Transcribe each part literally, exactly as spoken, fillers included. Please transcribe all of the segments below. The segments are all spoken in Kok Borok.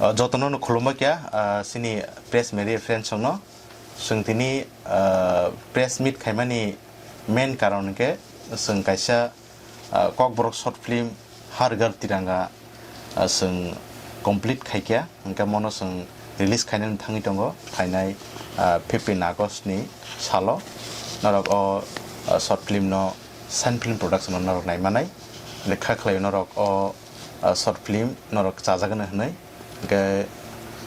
Ah, jotono no khulumba kya, ah, sini press media friends rokno. Chwng tini, ah, press meet khaimani main karon hwnkhe chwng kaisa, ah, Kokborok short film Har Ghar Tiranga, ah, chwng complete khaikha, hwnkhe mono chwng release khainani thangwi tongo, phainai, ah, fifteen August ni salo. Norok o, ah, short film no Sign Film Production o norok naimanai, lekha khlaio norok o, ah, short film norok chajagwno hwnwi. Hwnkhe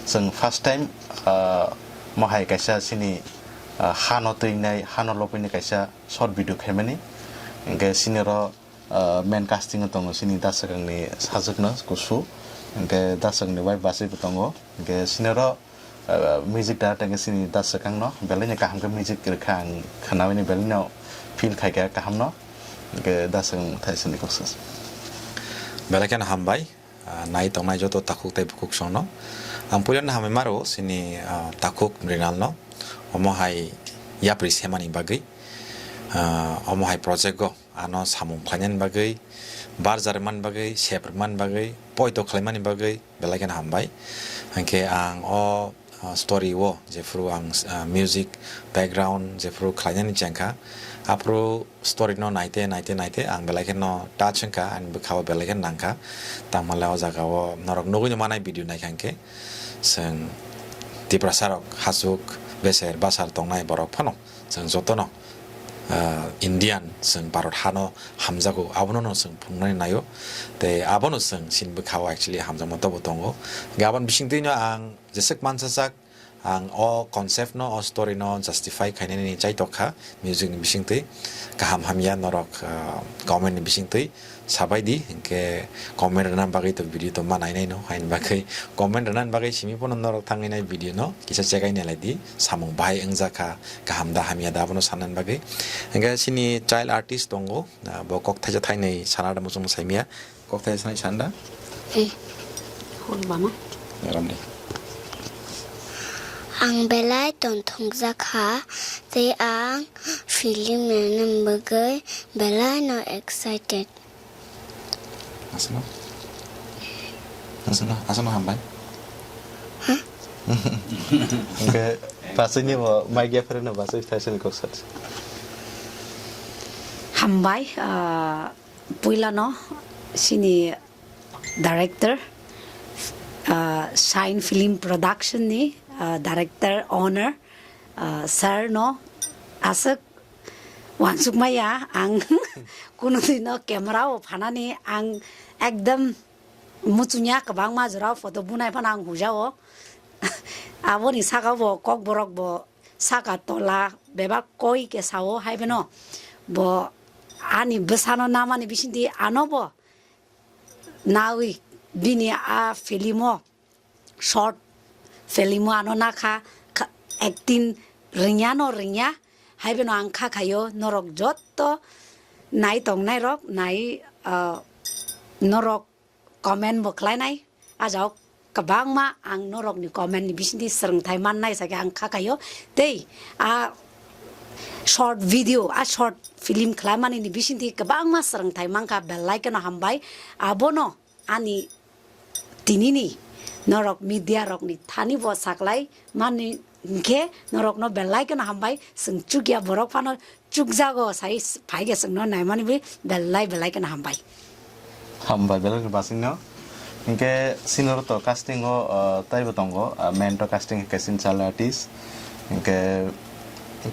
chwng first time, ah, mohai kaisa chini, ah, hano twinai, hano lobwini kaisa short video khaimani. Hwnkhe chini oro, ah, main casting o tongo chini Daswkangni sajwkno kusu. Hwnkhe Daswkangni wife bachai bo tongo. Hwnkhe chini oro, ah, music director hwnkhe chini Daswkangno belai no kaham khe music rwkha, ang khwnawini belai no feel khaikha kahamno. Hwnkhe Daswkang thaisani koksa. Belai kheno hambai. Ah, nai tongnai joto takhuk tei bukhuk songno. Ang puilano hambai maro chini, ah, takhuk Mrinalno. Omo hai yapri semani bagwi, ah, omo hai project o ano samung khlainani bagwi, barjar man bagwi, sep man bagwi, poito khlaimani bagwi belai kheno hambai. Hwnkhe ang o ah, story o jephru ang, ah, music background jephru khlainani chengkha, aphuru story no naite, naite, naite ang belai kheno touch wngkha, ani bwkha o belai kheno nangkha. Tangmale o jaga o norok nugui no manai video naikha hwnkhe, chwng Tiprasa rok hachuk beser basar tongnai borok phano chwng jotono, ah, Indian, chwng Bharat hano hamjago, abono no chwng phunuknani naio. Tei abono chwng chini bwkha o actually hamjakma tobo tongo. Hwnkhe aboni bisingtwi no ang jeswk mansajak, ang o concept no, o story no justify khainani chaitok kha music ni bisingtwi. Kaham hamya norok, ah, comment ni bisingtwi sabai di, hwnkhe comment rwna bagwi to video to ma nainai no, haini bagwi comment rwna bagwi simi phano norok thangwi nai video no kisa check ai nai lai di, samung bahai wngjakha, kaham da hamya da abono sanani bagwi. Hwnkhe chini child artist tongo, ah, bo kok thaisa thainwi sana da muchung mwsai miya. Kokthai sanai sanda? Ei, hol bama. Ramdi. Ang belai tongthokjak kha, tei ang film naina bagwi belai no excited. Asano? Asano, asano hambai. Hah? Hwnkhe, pasini bo mic ya phare no basai thaisani kok sat. Hambai, ah, Puilano chini director, ah, Shine Film Production ni, ah, director owner, ah, sir no aswk uansukmaya ang kunu dino camera o phanani ang ekdam muchungya kwbangma jora photo bunai phano ang hujao. Aboni saka bo Kokborok bo saka tola bebak koi ke sao hai beno bo ani bwsano namani bisingtwi ano bo nawi bini a film o, short film o ano nakha, kha-, acting ringya no ringya, hai beno ang kha khaio norok jotto nai tongnai rok nai, ah, norok comment bo khlainai, a jao kwbangma ang norokni comment ni bisingtwi swrwngthai mannai sakhe ang kha khaio. Tei a short video, a short film khlaimani ni bisingtwi kwbangma swrwngthai mankha, belai kheno hambai. Abono ani tinini norok media rokni thani bo saklai mani hwnkhe norokno belai kheno hambai, chwng chukya borok phano chukjago sai s-, phaikhe chwngno naimani bai belai belai kheno hambai. Hambai belai kheno basingno. Hinkhe senior to casting o, ah, taibo tongo, ah, main to casting hinkhe sin child artist. Hinkhe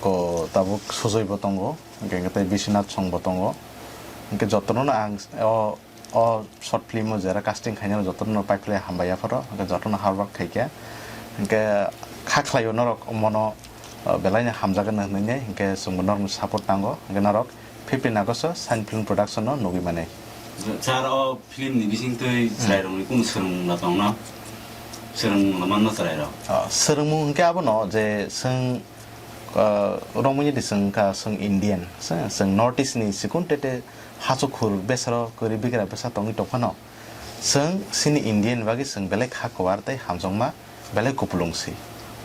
ko tabuk Sujoy bo tongo, hinkhe, hinkhe tei Biswanath Song bo tongo. Hinkhe jotono no ang s-, o o short film o jera casting khainai jotono paiphlai hambai yapharo, hwnkhe jotono hard work khaikha. Hwnkhe kha khlaio norok mono, uh, belaino hamjakgwno hwnwi, hwnkhe chwngbo norokni support nango, hwnkhe norok fifteen August o Shine Film Production no nugwi manai. Sir, o film ni bisingtwi chwrairokni kunu swrwngmung tongna? Swrwngmung manna chwrairok? Uh, swrwngmung hwnkhe abono je chwng, uh, romwi di chwng kha chwng Indian, chwng North East ni chikon tete hachukhur besaro kwrwi bigra bwsa tongwi tongphano, chwng chini Indian bagwi chwng belai kha kwar tei hamjakma, belai kupulung si.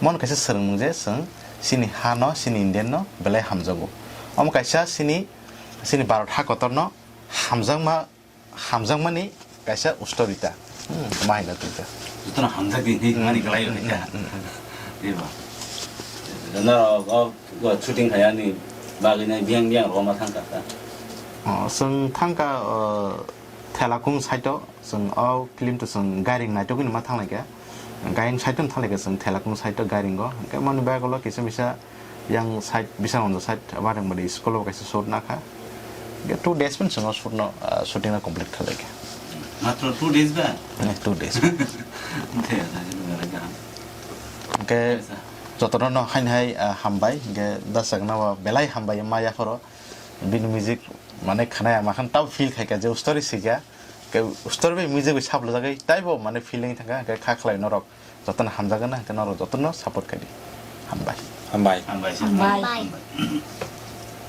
Mon kaisa swrwngmung je chwng chini ha no, chini Indian no belai hamjago. Omo kaisa chini, chini Bharat ha kotor no hamjakma, hamjakmani kaisa story ta. Hmm, ma hino twi ta. Jotono hamjak di hinwi mani kwlai rw kha. Diba? Norok o shooting khaiyani bagwi nai biyang biyang rwma thangkha ta. O, chwng thangkha, o, Thelakung side o, chwng o film to chwng gairing naitugwi ma thanglaikha. Gairing side o thanglaikha chwng Thelakung side o gairing o. Hwnkhe mani bagwi ulo kisa misa yang side, Bisangwanja side, Bareng Bari school o kaisa shoot nakha. Hwnkhe two days pun chwng o shoot no, ah, shooting no complete khlaikha. Matro two days ba? Eh, two days. Hwnkhe jotono no haini hai, ah, hambai, hwnkhe dasakna o belai hambai ma yaphoro. Bini music mane khwnaya ma khan tabo feel khaikha je story sikha, ke story bai music bai saplajagwi taibo mane feeling thangkha, hwnkhe kha khlai norok jotono hamjagana, hwnkhe norok jotono support khaidi. Hambai. Hambai. Hambai. Hambai.